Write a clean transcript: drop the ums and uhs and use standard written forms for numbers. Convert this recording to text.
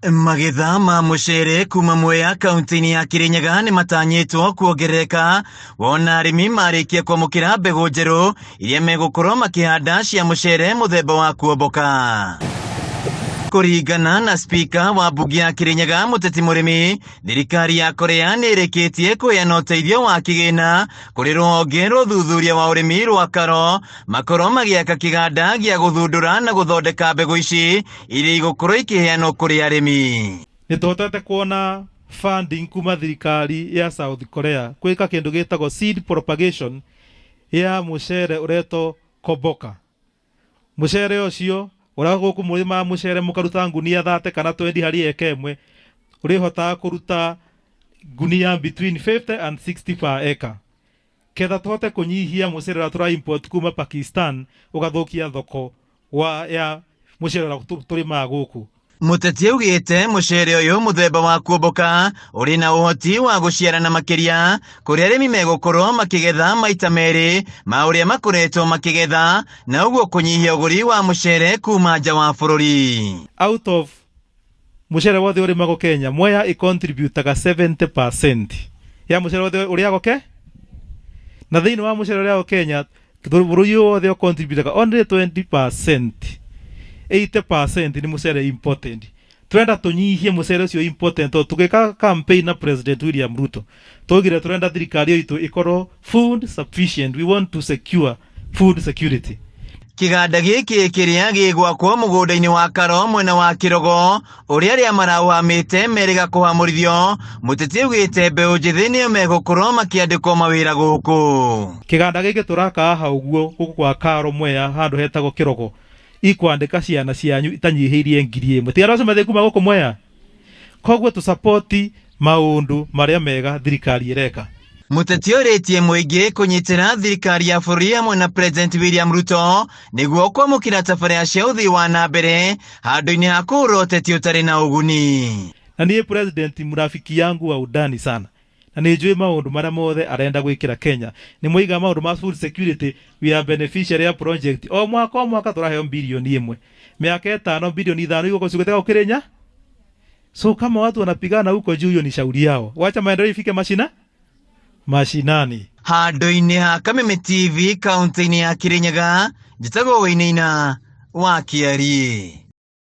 Magetha ma mũcere kuma Mwea kaunti-inĩ ya Kirinyaga nĩ matanyĩtwo kuongerereka wona arĩmi marĩkia kwamũkĩra mbegũ njerũ iria megũkorwo makĩhanda cia mũcere mũthemba wa kuomboka. Kũringana na spika wa mbunge ya Kirinyaga Mũteti Mũrĩmi, thirikari ya Korea nĩ ĩrĩkĩtie kũheana ũteithio wa kĩgĩna kũrĩ rũhonge rwa ũthuthuria wa ũrĩmi rwa Karo makorwo magĩaka kĩganda gĩa gũthundũra na gũthondeka mbegũ ici iria igũkorwo ikĩheanwo kũrĩ arĩmi. Nĩ tũhotete kuona funding kuma thirikari ya South Korea gwĩka kĩndũ gĩtagwo seed propagation ya mũcere ũretwo Koboka. Mũcere ũcio ũrĩa gũkũ mũrĩmaga mũcere mũkaruta ngunia 30 kana 20 harĩ eka ĩmwe, ũrĩhotaga kũruta ngunia between 50 and 60 per acre. Ketha tũhote kũnyihia mũcere ũrĩa tũra import kuma Pakistan ũgathũkia thoko wa ya mũcere ũrĩa tũrĩmaga gũkũ. Mũteti augĩte mũcere ũyũ mũthemba wa kuomboka ũrĩ na ũhoti wa gũciarana makĩria kũrĩa arĩmi megũkorwo makĩgetha maita merĩ ma ũrĩa makoretwo makĩgetha na ũguo kũnyihia ũgũri wa mũcere kuma nja wa bũrũri. Out of mũcere wothe ũrĩmagwo Kenya, Mwea ĩcontributaga 70% ya mũcere wothe ũrĩagwo ke na thĩinĩ wa mũcere ũrĩagwo Kenya, bũrũri ũyũ wothe ũcontributaga only 20%, 80% nĩ mũcere imported. Turenda tũnyihie mũcere ũcio imported tondũ tũgĩka campaign na President William Ruto twaugire turenda thirikari ĩyo itũ ĩkorwo food sufficient. We want to secure food security. Kĩganda gĩkĩ kĩrĩa gĩgwakwo mũgũnda-inĩ wa Karo mwena wa Kĩrogo ũrĩa arĩa maraũhamĩte merĩga kũhamũrithio, Mũteti augĩte mbeũ njĩthĩ nĩo megũkorwo makĩandĩkwo mawĩra gũkũ. Kĩganda gĩkĩ tũraka haha ũguo gũkũ kwa Karo Mwea handũ hetagwo Kĩrogo ikwandĩka ciana cianyu itanyihĩirie 1000, tiga andũ acio mathiĩ kuma gũkũ Mwea. Koguo tũsapoti maũndũ marĩa mega thirikari ĩreka. Mũteti orĩtie mũingĩ kũnyitĩra thirikari ya bũrũri hamwe na President William Ruto nĩguo kwamũkĩra tabarĩra cia ũthii wa na mbere handũ-inĩ ha kũhũra ũteti ũtarĩ na ũguni. Na niĩ president mrafiki yangu wa undani sana, na nĩ njũĩ maũndũ marĩa mothe arenda gwĩkĩra Kenya. Nĩ mwaiga maũndũ ma food security, we are beneficiary ya project o mwaka o mwaka tũraheo 1 bilioni, mĩaka 5 5 bilioni igũkorwo cigũtega gũkĩrĩnya. So kama watu wanapigana huko juu, hiyo ni shauri yao, wacha maendeleo ifike mashinani. Handũ-inĩ ha Kameme TV kaunti-inĩ ya Kirinyaga, njĩtagwo Wainaina wa Kĩariĩ.